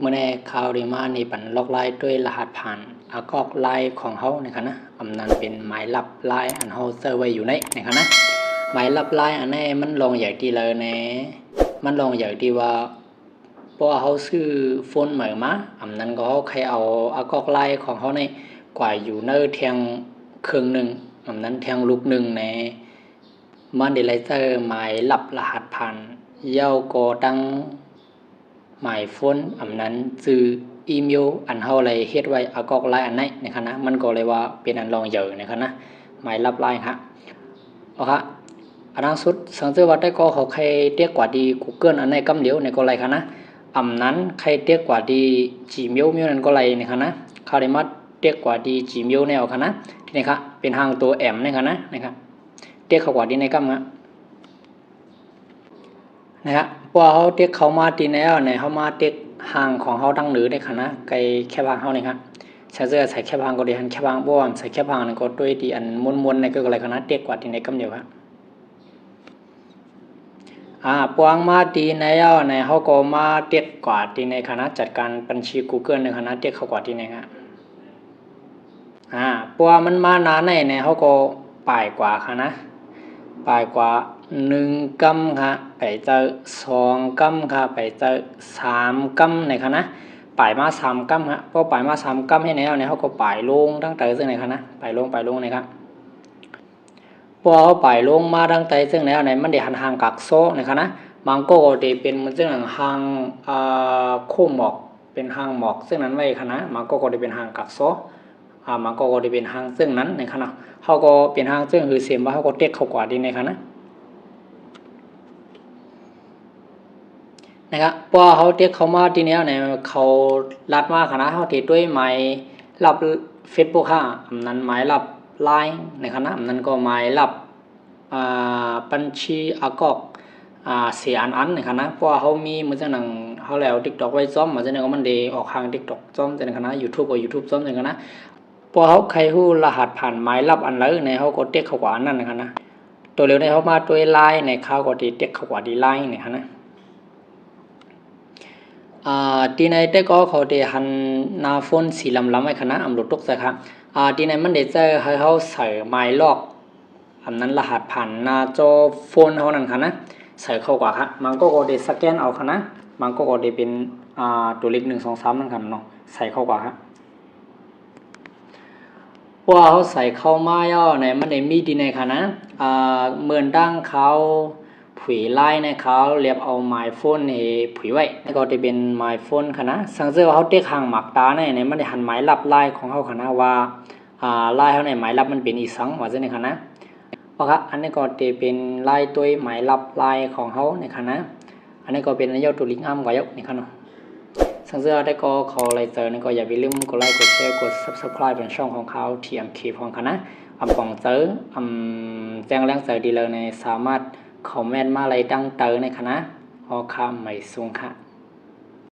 ມື້ນີ້ເຮົາໄດ້ມານີ້ປັນລອກລາຍດ້ວຍລະຫັດຜ່ານອາກອກລາຍຂອງເຮົານີ້ຄະນະ, ອຳນັ້ນເປັນໝາຍລັບລາຍອັນເຮົາໃຊ້ໄວ້ຢູ່ໃນນີ້ຄະນະ. ໝາຍລັບລາຍອັນນີ້ມັນລອງໃຫຍ່ທີ່ລະແນ, ມັນລອງໃຫຍ່ທີ່ວ່າ ເພາະວ່າເຮົາຊື້ໂຟນໃໝ່ມາ, ອຳນັ້ນກໍເຮົາໄຂເອົາອາກອກລາຍຂອງເຮົານີ້ກວ່າຢູ່ໃນແທ່ງເຄິ່ງໜຶ່ງ, ອຳນັ້ນແທ່ງລູກໜຶ່ງແນ, ມັນໄດ້ໄລ່ໃຊ້ໝາຍລັບລະຫັດຜ່ານ ແລ້ວກໍຕັ້ງ ໝາຍໂຟນ ອຳນັ້ນຊື່ອີເມວອັນເຮົາໄດ້ເຮັດໄວ້ອາກອກລາຍອັນໃນນີ້ຄະນະ, ມັນກໍເລີຍວ່າເປັນອັນລອງໃຫຍ່ນີ້ຄະນະ, ໝາຍລັບລາຍຄະ. ເອົາຄະ ອັນດັງສຸດ ສັງເກດວ່າແຕ່ກໍເຮົາໄຂເຕັກກວ່າທີ່ກູເກີນອັນໃນກຳດຽວນີ້ກໍໄດ້ຄະນະ, ອຳນັ້ນໄຂເຕັກກວ່າທີ່ຈີເມວແນວນັ້ນກໍໄດ້ນີ້ຄະນະ. ເຮົາໄດ້ມາເຕັກກວ່າທີ່ຈີເມວແນວຄະນະ, ທີ່ນີ້ຄະ ເປັນຮ່າງໂຕແອມນີ້ຄະນະ, ນີ້ຄະ ເຕັກເຂົ້າກວ່າທີ່ໃນກຳນະ. ນະຄະ ເພາະເຮົາເຕັກເຂົ້າມາທີ່ແນວໃນ ເຮົາມາເຕັກຮ່າງຂອງເຮົາທາງເໜືອເດ້ຄະນະ, ໃກ້ແຄບຮ່າງເຮົານີ້ຄະ. ໃສ່ເສື້ອໃສ່ແຄບຮ່າງກໍໄດ້, ຫັ້ນແຄບຮ່າງ ບໍ່ວ່າໃສ່ແຄບຮ່າງນັ້ນກໍດ້ວຍທີ່ອັນມົນໆໃນກໍໄດ້ຄະນະ, ເຕັກກວ່າທີ່ໃນກຳດຽວຄະ. ອາ ເພາະວ່າມາທີ່ແນວໃນ ເຮົາກໍມາເຕັກກວ່າທີ່ໃນຄະນະ, ຈັດການບັນຊີກູເກີນໃນຄະນະ, ເຕັກເຂົ້າກວ່າທີ່ໃນຄະ. ອາ ເພາະວ່າມັນມາໜ້າໃນໃນ ເຮົາກໍປາຍກວ່າຄະນະ, ປາຍກວ່າໜຶ່ງກຳຄະ ໄປເຈີສອງກຳຄະ ໄປເຈີສາມກຳໃນຄະນະ, ປາຍມາສາມກຳຄະ. ເພາະປາຍມາສາມກຳໃຫ້ແນວໃນ ເຮົາກໍປາຍລົງຕັ້ງແຕ່ເຊິ່ງໃນຄະນະ, ປາຍລົງ ປາຍລົງໃນຄະ. ເພາະເຮົາປາຍລົງມາທາງໃຕ້ເຊິ່ງແນວໃນ ມັນໄດ້ຫັນຮ່າງກາກຊໍໃນຄະນະ, ບາງກໍກໍໄດ້ເປັນເໝືອນເຊິ່ງຮ່າງ ອາ ໂຄ້ງໝອກ ເປັນຮ່າງໝອກເຊິ່ງນັ້ນໄວ້ຄະນະ, ບາງກໍກໍໄດ້ເປັນຮ່າງກາກຊໍ ອາ ບາງກໍກໍໄດ້ເປັນຮ່າງເຊິ່ງນັ້ນໃນຄະນະ. ເຮົາກໍເປັນຮ່າງເຊິ່ງ ຫຼື ເສັມວ່າ ເຮົາກໍເຕັກເຂົ້າກວ່າທີ່ໃນຄະນະ ນະຄະ. ເພາະເຮົາເຕັກເຂົ້າມາທີ່ແນວໃນ ເຂົາລັດມາຄະນະ, ເຮົາຕິດດ້ວຍໝາຍລັບເຟສບຸກຄະ, ອຳນັ້ນໝາຍລັບລາຍນ໌ໃນຄະນະ, ອຳນັ້ນກໍໝາຍລັບ ອາ ບັນຊີອາກອກ ອາ ເສຍອັນອັນນີ້ຄະນະ. ເພາະວ່າເຮົາມີ ເໝືອນຈັ່ງໜັງ ເຮົາແລ້ວຕິກຕອກໄວ້ຊ້ອມ ເໝືອນຈັ່ງໃດກໍມັນໄດ້ອອກຮ່າງຕິກຕອກຊ້ອມຈັ່ງນັ້ນຄະນະ, ຢູທູບກໍຢູທູບຊ້ອມຈັ່ງນັ້ນຄະນະ. ເພາະເຮົາໄຂຮູ້ລະຫັດຜ່ານໝາຍລັບອັນໃດໃນ ເຮົາກໍເຕັກເຂົ້າກວ່າອັນນັ້ນນະຄະນະ. ໂຕເລວໃນເຮົາມາດ້ວຍລາຍນ໌ໃນ ເຮົາກໍຕິເຕັກເຂົ້າກວ່າທີ່ລາຍນ໌ນີ້ຄະນະ. ອາ ທີ່ໃນແຕ່ກໍເຂົາໄດ້ຫັນໜ້າໂຟນສີລຳໆໄວ້ຄະນະ, ອຳໂຫຼດຕົກໃສ່ຄະ. ອາ ທີ່ໃນມັນໄດ້ໃຊ້ໃຫ້ເຮົາໃສ່ໝາຍລັບ ອຳນັ້ນລະຫັດຜ່ານໜ້າຈໍໂຟນເຮົານັ້ນຄະນະ, ໃສ່ເຂົ້າກວ່າຄະ. ບາງກໍກໍໄດ້ສະແກນເອົາຄະນະ, ບາງກໍກໍໄດ້ເປັນ ອາ ຕົວເລກໜຶ່ງ ສອງ ສາມນັ້ນຄະເນາະ, ໃສ່ເຂົ້າກວ່າຄະ. ເພາະວ່າເຮົາໃສ່ເຂົ້າມາແລ້ວໃນ ມັນໄດ້ມີທີ່ໃນຄະນະ, ອາ ເໝືອນດັ່ງເຂົາຜຸຍລາຍໃນ ເຂົາລຽບເອົາໝາຍໂຟນໃຫ້ຜຸຍໄວ້, ແລ້ວກໍໄດ້ເປັນໝາຍໂຟນຄະນະ. ສັງເກດວ່າເຮົາເຕັກຫາງໝາກຕາໃນ ໃນ ມັນໄດ້ຫັນໝາຍລັບລາຍຂອງເຮົາຄະນະ ວ່າ ອາ ລາຍເຮົາໃນໝາຍລັບມັນເປັນອີ່ສັງ ວ່າຈັ່ງໃດຄະນະ. ເອົາຄະ ອັນນີ້ກໍຈະເປັນລາຍໂດຍໝາຍລັບລາຍຂອງເຮົານີ້ຄະນະ. ອັນນີ້ກໍເປັນລາຍໂຕລິກອາມກວ່າຢູ່ນີ້ຄະເນາະ. ສັງເກດວ່າໄດ້ກໍເຂົ້າໄດ້ເຈີນີ້ກໍຢ່າໄປລືມກົດໄລ ກົດແຊ ກົດ Subscribe ເປັນຊ່ອງຂອງເຮົາ ທີເອັມເຄ ພອງຄະນະ. ອຳປອງເຈີ ອຳ ແຈ້ງແລງເຈີດີເລີໃນ ສາມາດຄອມເມັນມາໄດ້ຕັ້ງເຕີນີ້ຄະນະ. ໂອເຄ ໄໝສູງຄະ.